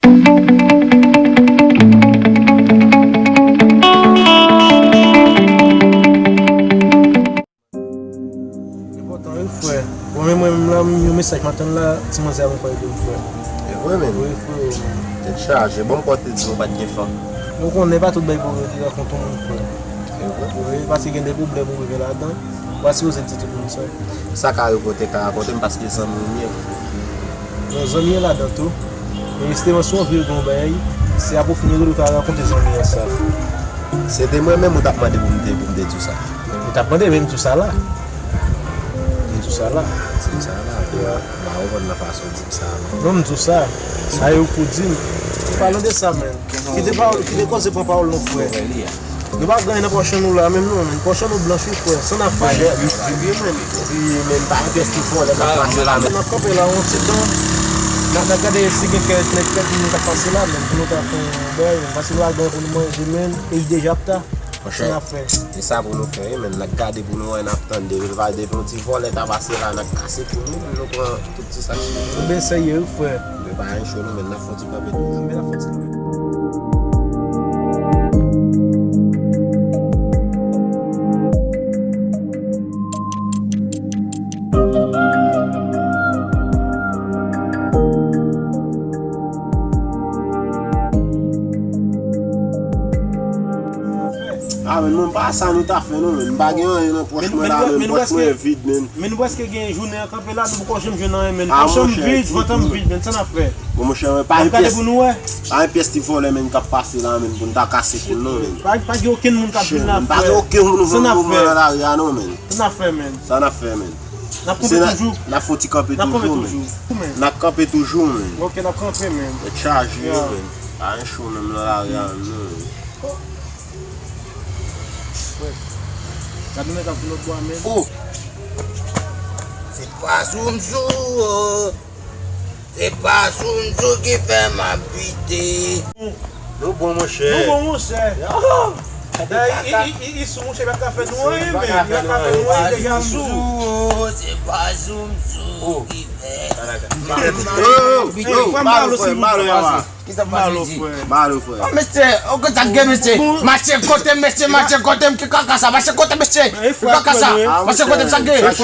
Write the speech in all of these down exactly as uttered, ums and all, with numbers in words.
Enpòtan, wi, frè. Bon, men mwen menm la, yon mesaj m ap tann la, ti manzè a, mwen kwè, wi, frè. E vre, men. Wi, frè. Tèt chaje. Bon, m kwè w te di nou pa t gen fanm. Ou konnen, pa tout bagay pou yo te rakonte yon moun, frè. E vre. Wi, paske gen de pwoblèm ou rive ladan. Ou pa sipoze di tout moun sa. Sa ka rakonte, ka rakonte m, paske zanmi m ye. Bon, zanmi an ladan tou. Men jisteman, si w anvi regle yon bagay, se apre w fin regle w ka rakonte zanmi an sa. Se te mwen menm ou t ap mande pou m te, pou m te di w sa. Ou t ap mande, men m di w sa la. M di w sa la. Di m sa la. Ya. M pa konprann nan fason w di m sa a, non. Non, m di w sa. Sa yo pou di m. Palan de sa, men. Kite pawòl, kite koze pran pawòl non, frè. Nou pa gen anyen nan pòch an nou la menm non, men pòch an nou blanch wi frè, san n ap fè. Wi, men pa gen ti vòlè k ap pase la, men. N ap kanpe la yon ti tan, n ap gade si gen kèk nèg, kèk moun k ap pase la, men pou nou ta fè yon bagay, men paske nou al gen pou nou manje, men, e deja ap ta, san n ap fè. Se sa pou nou fè, wi, men, n ap gade pou nou wè, n ap tann, depi l pa, depi yon ti vòlè ta pase la, n ap kase kou nou, men nou pran. Tout ti sa ki. Ou byen serye wi frè. Men pa anyen cho non, men n ap fè yon ti kanpe toujou. Men n ap fè yon ti kanpe. Ah, men mwen pa sa nou ta fè non, men m pa gen anyen nan pòch mwen la, men pòch mwen vid, men. Men nou prèske gen jounen an kanpe la, nou poko janm jwenn anyen, men. Ah, pòch an m vid, vant an m vid, men sa n ap fè? Bon, monchè, men pa yon pyès, pou nou wè. Pa yon pyès ti vòlè, men, k ap pase la, men, pou n ta kase kou l, non, men. Pa, pa gen okenn moun k ap vin la, frè. Pa gen okenn moun nan lari a, non, men. Sa n ap fè, men? Sa n ap fè, men? N ap kanpe toujou. N ap fè yon ti kanpe toujou, men. N ap kanpe toujou, men. Ok, n ap kanpe, men. Tèt chaje, men. Pa gen cho menm nan lari a, non, men. Gad yon nèg ap vin lòt bò a, men. Oh! Se pa sou m sou, oh. Se pa sou m sou ki fè m ap pite. Nou bon, monchè. Nou bon, monchè. Yo! Dayè, i, i, i, i sou, monchè, pa ka fè nou anyen, men. Pa ka fè nou anyen, deja m sou. Se pa sou m sou ki fè m ap pite. Yo, yo, yo, frè m, pale, frè m, pale, frè m. Kisa k pase isit? Malo, frè. Oh, mesye, oh, sa k gen, mesye? Mache kote m, mesye, mache kote m, ki kaka sa? Mache kote m, mesye, ki kaka sa? Mache kote m, sa k gen? Sa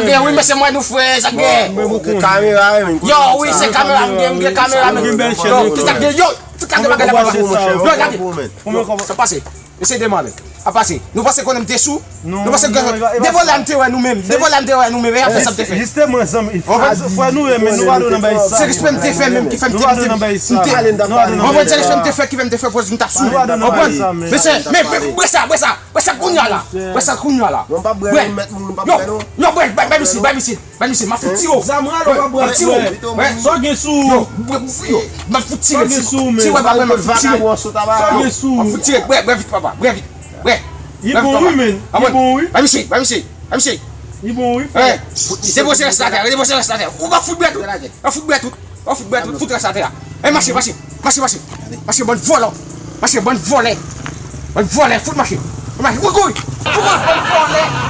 k gen, wi, mesye, m wè nou, frè, sa k gen? Gen kamera, wi, men. Yo, wi, se kamera, m gen, m gen kamera, men. Yo, kisa k gen? Yo, tout kalite bagay la pa. Yo, gade. Sa pase. Mesye, demann. Apa se, nou panse konnen m te sou? Nou panse gen de vòlè m te wè nou menm, de vòlè m te wè nou menm, e afè sa m te fè. Jisteman, zanmi, frè nou ye, men nou pa dwe nan bay sa. Se respè m te fè menm ki fè m te, m te, m te, w konprann, se respè m te fè ki fè m te fè pòz m t ap sou. W konprann? Mesye, men, men, bwè sa, bwè sa, bwè sa kounye a la. Bwè sa kounye a la. Bwè. Yo, yo, bwè, bay, bay misye, bay misye. Bay misye, m ap fout tire w. Zam rale w pa bwè. M ap fout tire w. Sa w gen sou ou? Yo, bwè, yo, m ap fout tire, tire w pa bwè, m ap fout tire. Sa w gen sou ou? M ap fout tire, bwè, bwè vit papa, bwè vit. Bwè. Li bon wi, men. Li bon wi. Bay misye, bay misye, bay misye. Li bon wi, frè. Depoze rès la atè, depoze rès la atè. Ou pa fout bwè tout. Ou pa fout bwè tout. Ou pa fout bwè tout, fout rès la atè a. E mache, mache. Mache, mache. Mache, bann vòlò. Mache, bann vòlè. Bann vòlè, fout mache. Fout mache, kouri, kouri. Fout mache, bann vòlè.